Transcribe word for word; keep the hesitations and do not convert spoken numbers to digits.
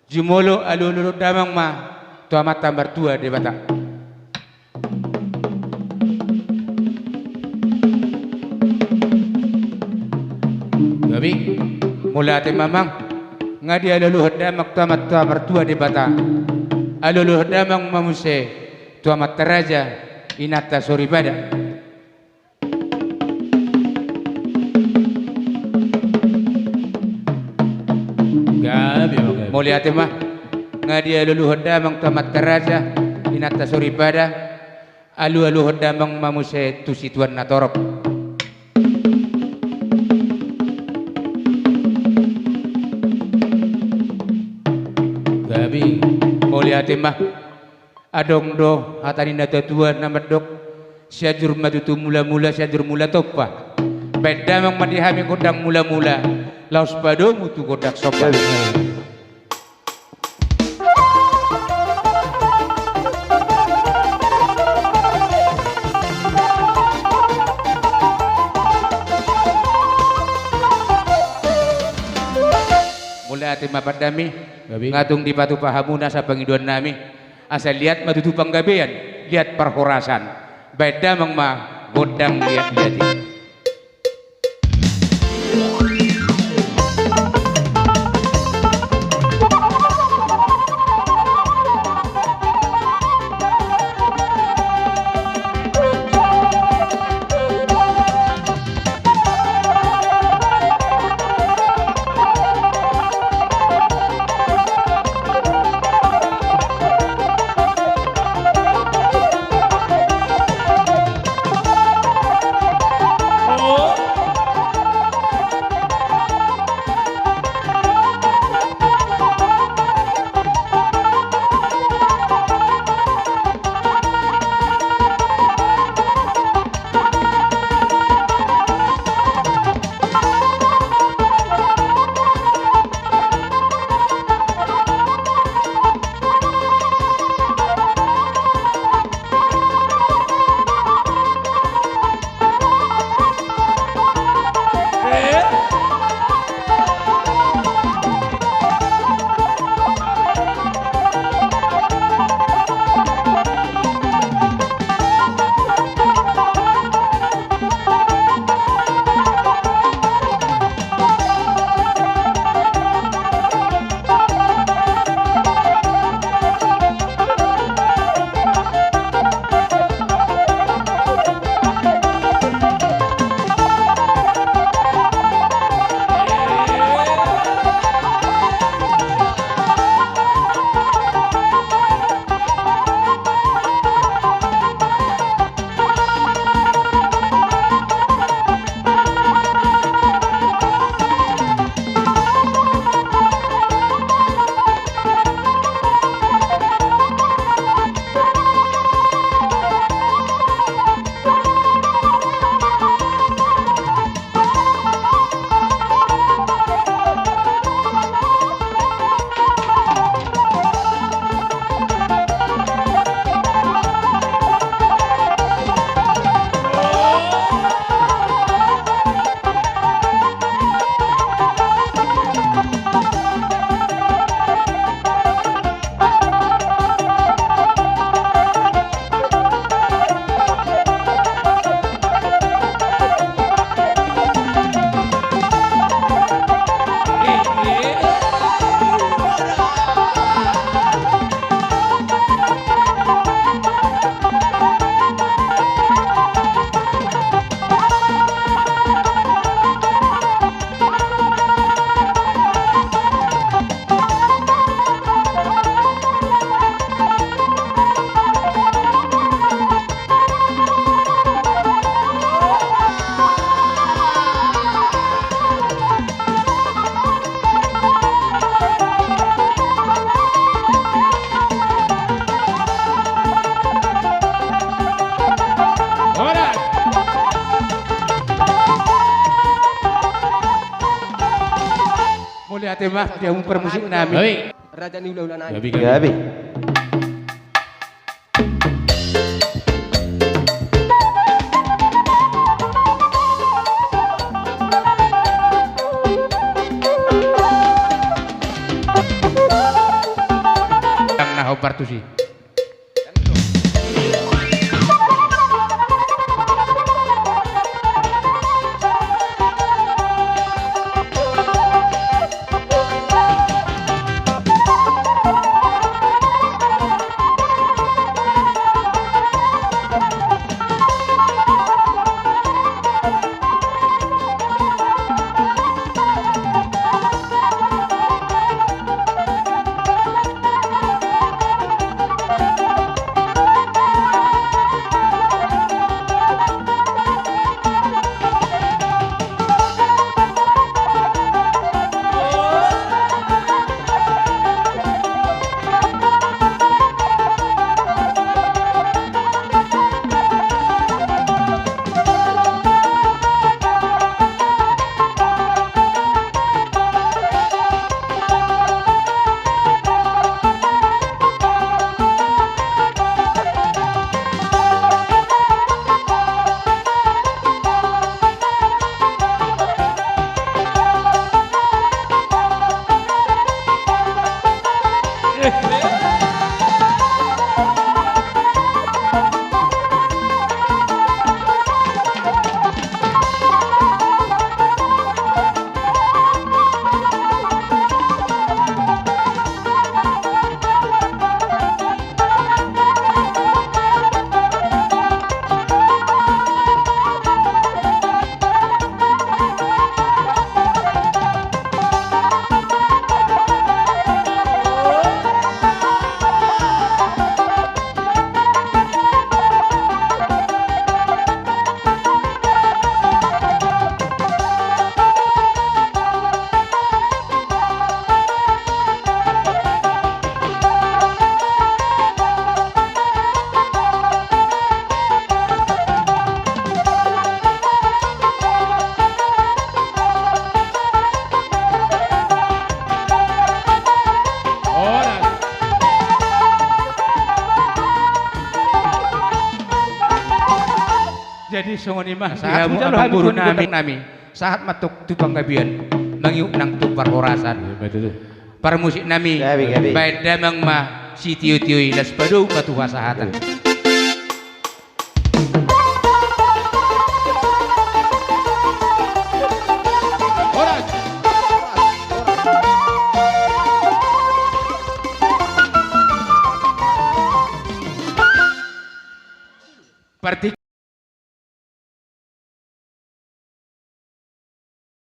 Jumolo alualuhon damang ma tu Amanta Martua Debata. Gabe. Mauliate ma amang. Nga dialualuhon damang tu Amanta Martua Debata, alualuhon damang ma muse tu amanta raja, inanta soripada. Gabe, gabe. Mauliate ma. Nga dialualuhon damang tu amanta raja, inanta soripada, alualuhon damang ma muse tu situan na torop. Gabe. Mauliate ma. Adong do hata ni natuatua na mandok: Sianjur ma tutu mulamula, Sianjur mula tompa. Baen damang ma di hami gondang mulamula, laos padomu tu gondang somba. Mauliate ma pandami. Gabe. Nga tung dipatupa hamuna asa pangidoan nami. Asa liat ma tutu panggabean, liat parhorasan. Baen damang ma gondang liatliat i. Mauliate ma di hamu parmusik nami. Hei. Raja ni hulahula nami. Gabe, gabe. Gabe. Hombar tusi. Jadi songon i ma, sahat ma tu guru nami, sahat ma tu panggabean, mangihut nang tu parhorasan. Parmusik nami, baen damang ma sitiotio i, laos padomu ma tu hasahatan. Parti